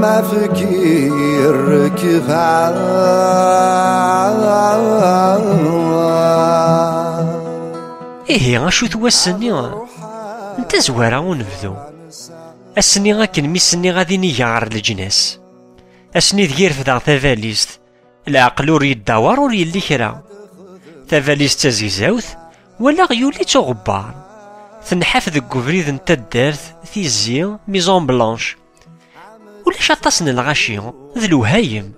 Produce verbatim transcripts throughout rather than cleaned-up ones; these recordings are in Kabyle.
Ma fkiɣ kfan. Ihi, acu-t wass-nni n tazwara unebdu? Ass-nni akken mi s-nniɣ ad inigeɣ ɣer leǧnas. Ass-nni deg i refdeɣ tabalizt, leɛqel ur yeddawer, ur yelli kra. Tabalizt d tazegzawt, walaɣ yuli-tt uɣebbar. Tenḥaf deg ubrid n taddart, tizi, Maison Blanche. Ulac aṭas n lɣaci, d lewhayem.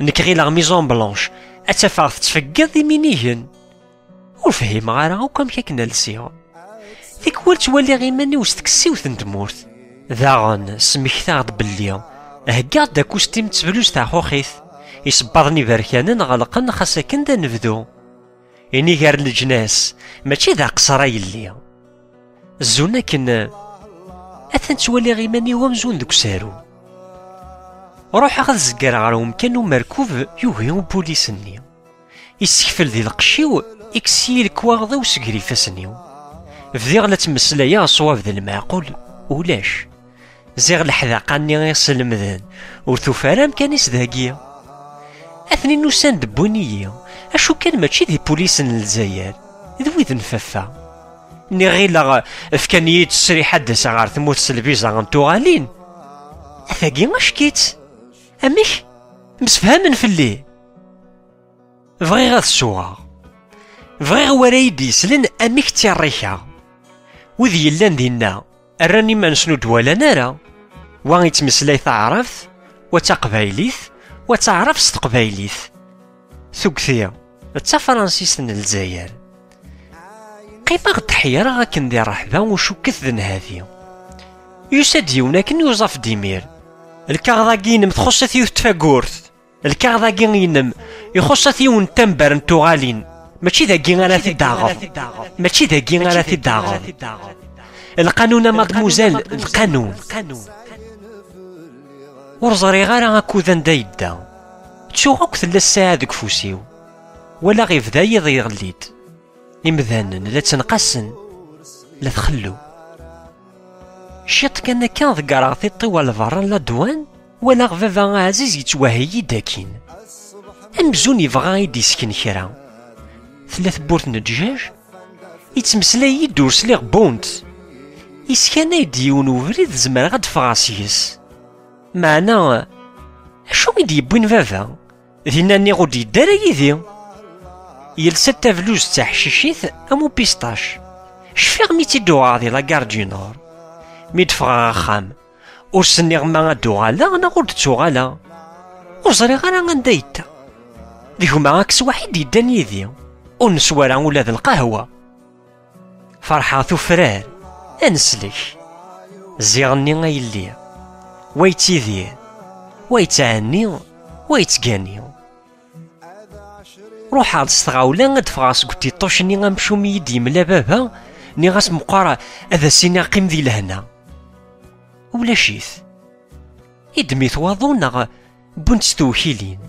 Nekk ɣileɣ Maison Blanche ad tt-afeɣ tettfeggiḍ iminigen. Ur fhimeɣ ara akk amek akken lsiɣ. Tikwal ttwaliɣ iman-iw s tkessiwt n tmurt. Daɣen, smektaɣ-d belli heggaɣ-d akustim d teblust taɛxuxit. Isebbaḍen iberkanen ɣelqen xas akken d anebdu. Inig ar leǧnas, mačči d aqeṣṣer a yelli. Zun akken, atan ttwaliɣ iman-iw amzun deg usaru. Ruḥeɣ ad zegreɣ ɣer umkan umerkub, yugi upulis-nni. Issekfel di lqecc-iw, ikkes-iyi lekwaɣeḍ-iw seg yifassen-iw. Bdiɣ la ttmeslayeɣ ṣṣwab d lmeɛqul, ulac. Ziɣ leḥdaqa-nni i slemden ur tufi ara amkan-is dagi. Atnin usan-d wwin-iyi, acu kan mačči d ipulisen n Lezzayer, d wid n Faffa. Nniɣ ɣileɣ fkan-iyi-d ttesriḥ ad d-aseɣ ɣer tmurt s lbiza n tuɣalin. Atagi acek-itt. Amek? Msefhamen fell-i? Bɣiɣ ad sweɣ. Bɣiɣ wara yi-d-yeslen amek ttirrikeɣ. Wid yellan dinna, rran iman-nsen ur d-walan ara. Wa yettmeslay taɛrabt, wa d taqbaylit, wa d taɛrabt s teqbaylit. Tugti d tafransist n Lezzayer. Qqimeɣ-d ḥeyreɣ akken di ṛṛeḥba ucukket d nnhati. Yusa-d yiwen akken yuẓaf-d imir. Lkaɣeḍ-agi-inem txuṣṣ-it yiwet tfagurt. Lkaɣeḍ-agi-inem ixuṣṣ-it yiwen n tamber n tuɣalin. Mačči dagi ara t-id-taɣeḍ. Mačči dagi ara t-id-taɣeḍ. Lqanun a mademoiselle, lqanun. Ur ẓriɣ ara akud anda yedda. Ttuɣ akk tella ssaɛa deg ufus-iw. Walaɣ ibda yiḍ iɣelli-d. Imdanen la ttenqasen, la txellu. Ciṭ kan akka ḍeggreɣ tiṭ-iw ɣer lberra n la douane, walaɣ baba aɛziz yettwehhi-yi-d akkin. Amzun yebɣa ad yi-d-yessken kra. Tella tewwurt n ddjaj, yettmeslay-iyi-d ur sliɣ bunt. Yeskanay-d yiwen ubrid zemreɣ ad d-ffɣeɣ seg-s. Meɛna, acu i d-yewwin baba? Dinna nniɣ ur d-yedda ara yid-i. Yelsa tabluzt d taḥcicit am upistac. Cfiɣ mi tt-id-uɣeɣ di la gare du Nord. Mi d-ffɣeɣ axxam, ur s-nniɣ ma ad d-uɣaleɣ neɣ ur d-ttuɣaleɣ. Ur ẓriɣ ara anda yedda. Gma Akeswaḥ i d-yeddan yid-i. Ur neswi ara ula d lqahwa. Ferḥeɣ tufrar, ad neslek. Ziɣ-nni a yelli, wa yettidir, wa yettɛenni, wa yettgani. Ruḥeɣ-d s tɣawla ad d-ffɣeɣ seg utiṭṭuc-nni amcum i yi-d-yemla baba, nniɣ-as meqqar ad as-iniɣ qqim di lehna. Ulac-it. Iddem-it waḍu neɣ wwin-t s tewkilin.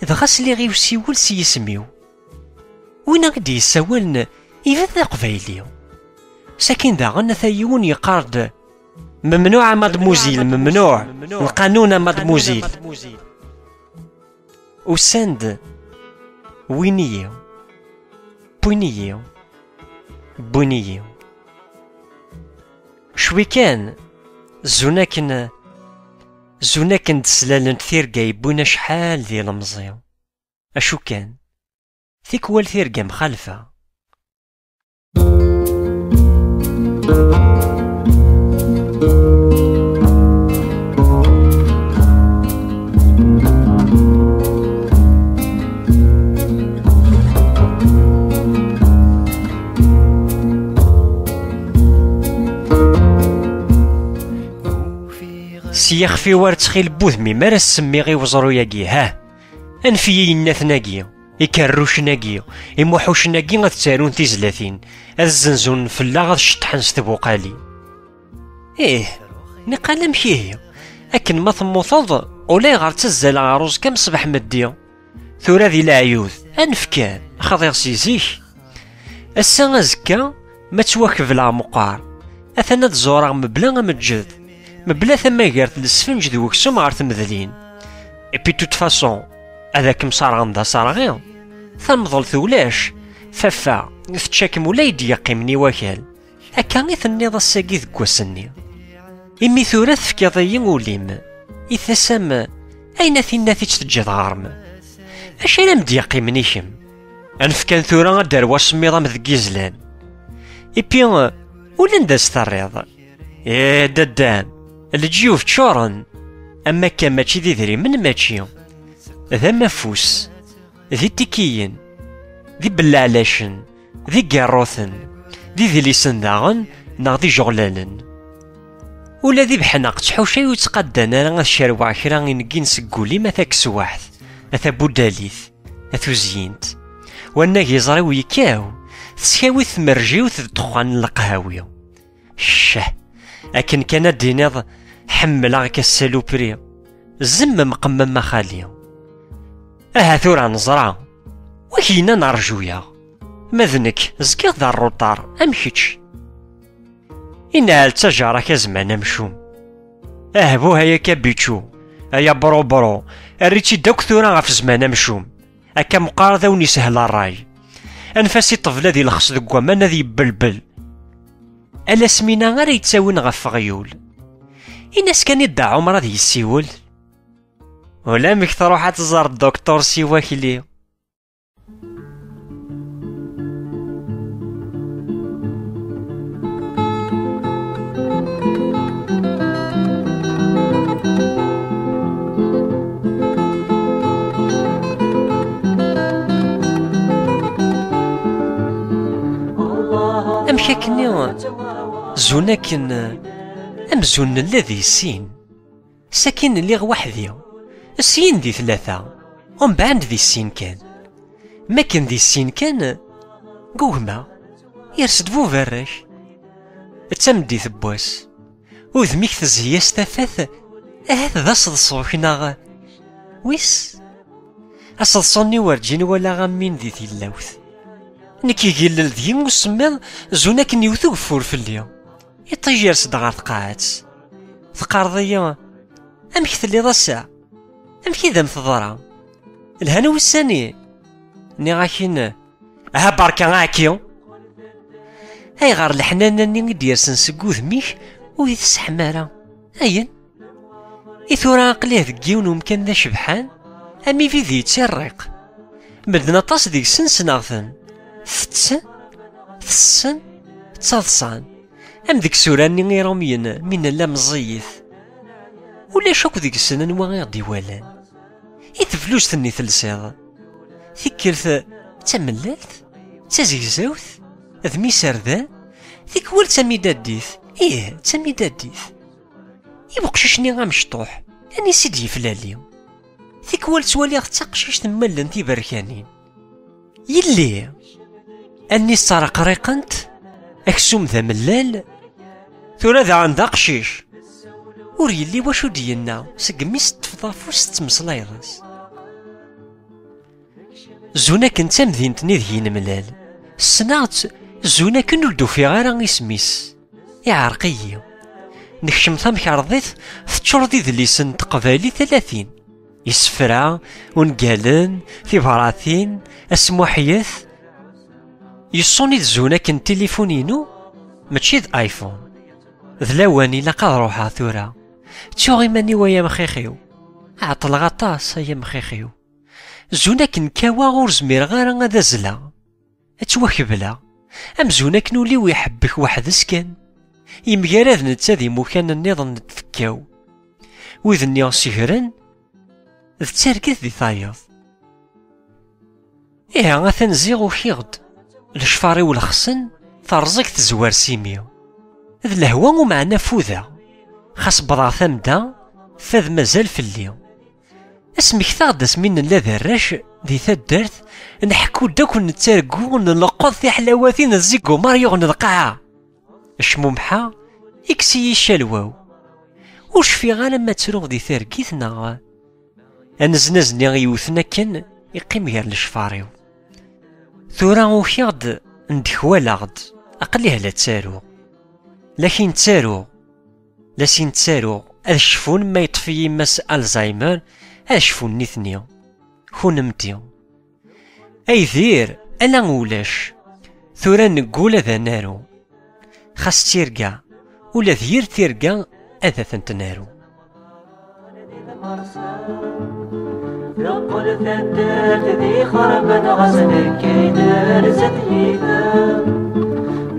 Dɣa sliɣ i usiwel s yisem-iw. Win i d-yessawalen iban d aqbayli. Sakin daɣen ata yiwen yeqqar-d: "Memnuɛ a mademoiselle, memnuɛ! Lqanun a mademoiselle!" Usan-d, wwin-iyi, wwin-iyi, wwin-iyi. Cwi kan, zun akken, zun akken d-slalent tirga yewwin acḥal d ilemẓi. Acu kan, tikwal tirga mxalfa. S yixef-iw ar ttxil n wudem-im ara s-semmiɣ i weẓru-agi, hah! Anef-iyi yinnaten-agi, ikerrucen-agi, imuḥucen-agi ad ttarun tizlatin, ad zzenzun fell-aɣ, ad ceṭṭḥen s tbuqalin. Ih, niqal amek ihi? Akken ma temmuteḍ, ulayɣer ttazzaleɣ ɣer uẓekka m ṣṣbeḥ meddi. Tura di leɛyud, anef kan, xḍiɣ si zik. Ass-a azekka, ma ttwakebleɣ meqqar, atan ad ẓureɣ mebla ameǧǧed. Mebla tamagart n lesfenǧ d weksum ɣer temdlin. Et puis de toute façon, ad akem-serɣen d aserɣi. Tamḍelt ulac, fafa, tečča-kem ula i d-yeqqimen i wakal. Akka i tenniḍ ass-agi deg wass-nni. Imi tura tefkiḍ-iyi ul-im, i tasa-m, ayen a tinnat i tt-teǧǧiḍ ɣer-m. Acu ara m-d-yeqqimen i kemm? Anef kan tura ad d-terr wasemmiḍ am deg izlan. Et puis, ula anda s-terriḍ? Ih, dadda-m, leǧyub ččuren. Am akka mačči d idrimen, mačči d amafus, d itikiyen, d ibellaɛlacen, d igarruten, d idlisen daɣen, neɣ d ijeɣlalen. Ula d ibeḥnaq d tḥuca ur ttqaddan ara ad cerweɣ kra ineggin seg wul-im, a takeswaḥt, a tabudalit, a tuzyint. Wannag iẓri-w yekkaw, teskawi tmerjiwt d ddexxan n leqhawi. Ccah! Akken kan ad d-tiniḍ: "Ḥemmleɣ-k a ssalupri, zemmem qemmem a xali." Aha tura neẓra, wa k-yennan rju-yaɣ? Ma d nekk, zgiɣ d rruṭar, am kečč. Inɛel d tajaṛa-k a zman amcum. Ahbuh ay akabiču, ay abrubru, err-itt-id akk tura ɣef zman amcum. Akka meqqar ad awen-ishel ṛṛay. Anef-as i ṭṭbel ad ilxes deg waman ad yebbelbel. Ala smina ara yettawin ɣef uɣyul. Ini-as kan i Dda Ɛumar ad yessiwel. Ulamek truḥ ad tẓer dduktur si wakli. Amek akkenni zun akken amzun nella di sin? Sakin lliɣ weḥd-i, syin di tlata, umbeɛd di sin kan. Makken di sin kan, gugmeɣ, yers-d buberrak. D tameddit n wass, udem-ik tezzi-as tafat, ahat d aseḍsu-k neɣ wis? Aseḍsu-nni werǧin walaɣ am win di tilawt. Nekk igillel deg-i usemmiḍ, zun akken iwet ugeffur fell-i. Iṭij yers-d ɣer tqaɛet. Teqqareḍ-iyi: "Amek telliḍ ass-a? Amek i d am-teḍra? Lhan wussan-i?" Nniɣ-ak-in: "Aha berka aɛekki!" Ayɣer leḥnana-nni i d-yersen seg wudem-ik ur yi-tesseḥma ara? Ayen? I tura aql-i deg yiwen umkan d acebḥan, am ibid yettirriq. Medden aṭas deg-sen ssneɣ-ten. Tetten, tessen, ttaḍsan. Am deg isura-nni irumyen mi nella meẓẓiyit. Ulac akk deg-sen anwa i ɣ-d-iwalan. I teblust-nni telsiḍ? Tikkelt d tamellalt, d tazegzawt, d mm iserdan, tikwal d tamidaddit, ih, d tamidaddit. I uqcic-nni amecṭuḥ, anis i d-yeflali? Tikwal ttwaliɣ d taqcict m wallen tiberkanin. Yelli, allen-is ttreqriqent, aksum d amellal, tura daɣen d aqcic. Ur yelli wacu d-yenna segmi s-teṭṭfeḍ afus tettmeslayeḍ-as. Zun akken d tamdint-nni deg i nemlal. Ssneɣ-tt, zun akken ur d-ufiɣ ara isem-is. Iɛreq-iyi. Nekcem tamkarḍit, teččuṛ d idlisen n teqbaylit alatin. Isefra, ungalen, tibratin, asmuḥyet. Yeṣṣuni-d zun akken tilifun-inu, mačči d iPhone. D lawan ilaq ad ruḥeɣ tura. Ttuɣ iman-iw ay amxixiw. Ɛeṭṭleɣ aṭas ay amxixiw. Zun akken kkaweɣ ur zmireɣ ara ad azzleɣ. Ad ttwakebleɣ. Amzun akken ul-iw iḥebbek weḥd-s kan. Yemgarad netta d imukan nniḍen n tfekka-w. Wid-nni segren, d targit di tayeḍ. Ihi atan ziɣ ukiɣ-d. Lecfar-iw lexsen, terẓeg tezwar s imi. D lehwa umeɛna fudeɣ. Xas wwḍeɣ tamda, fad mazal fell-i. Asmektaɣ-d asmi nella d arrac di taddart, nḥekku-d akk nettargu, nleqqeḍ tiḥlawatin zig umar yuɣen lqaɛa. Cmumḥeɣ, ikkes-iyi ccalwa-w. Ur cfiɣ ara ma ttruɣ di targit neɣ aneznaz-nni iwten akken iqqim gar lecfar-iw. Tura ukiɣ-d, ndekwaleɣ-d, aql-i la ttaruɣ. Lakin ttaruɣ. La s-nettaru ad cfun ma yeṭṭef yemma-s Alzheimer, ad cfun nitni. Kunemti. Aydir, ala ulac. Tura neggul ad naru. Xas d tirga, ula d yir tirga ad tent-naru. Teqqel taddart d ixerben ɣas nekk ay nerza tiyita.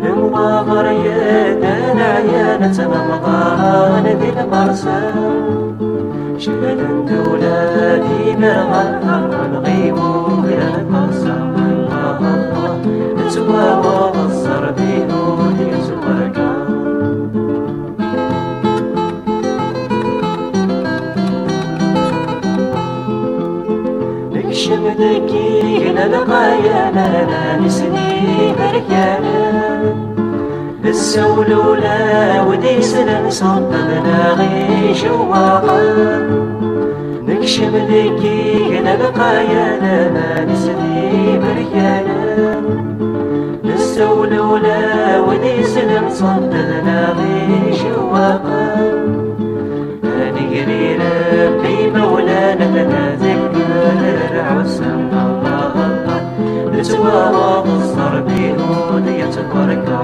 Lembaɣer yeddan ɛyan ttnemḍaran di lmersa. Cehden-d ula d imerɣan ɣer lɣibu gran lqersa. Allah, Allah, nettwaweḍ ẓẓerb-inu di ttwarga. Nekcem deg yigen lqayan rnan isni berkanen. Nessawel ula wid yeslan ṣuṭṭen aɣ icewwaqen. Nekcem deg yigen lqayan rnan isni berkanen. Nessawel ula wid yeslan ṣuṭṭen aɣ icewwaqen. Ad negri Rebbi imawlan ad nadi deg udrar ɛussen Allah, Allah. Nettwaweḍ ẓẓerb-inu di yettbarka.